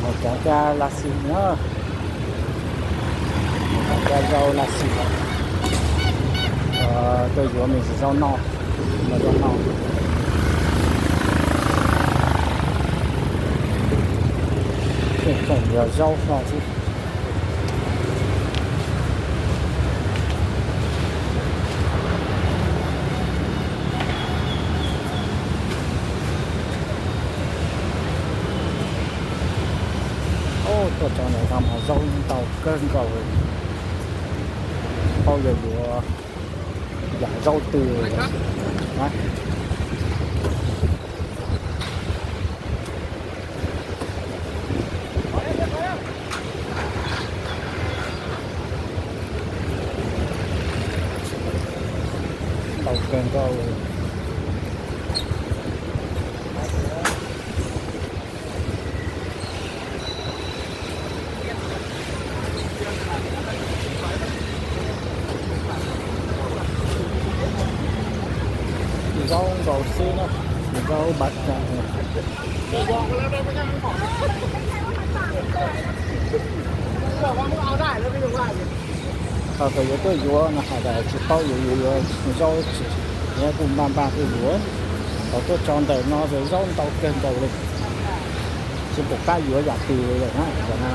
Cov caj las xis na, cov caj zaub las xis, tuaj yuav me ntsis zaub noj, zaub noj. Tseem yuav zaub no xwb. Tuaj txog ntawm no mas zaub ntau kawg nkaus li. Paub yuav yuav yam zaub twg. Ntau kawg nkaus li. Zaub nkaus xwb na, zaub npaum cas. Thaum yuav tuaj yuav no hais tias tsis paub yuav yuav zaub tsis, nyob kuj npaj npaj tuaj yuav. Thaum tuaj txog ntawm no ces zaub ntau kawg nkaus li, tsis pom qab yuav yam twg li lawm na.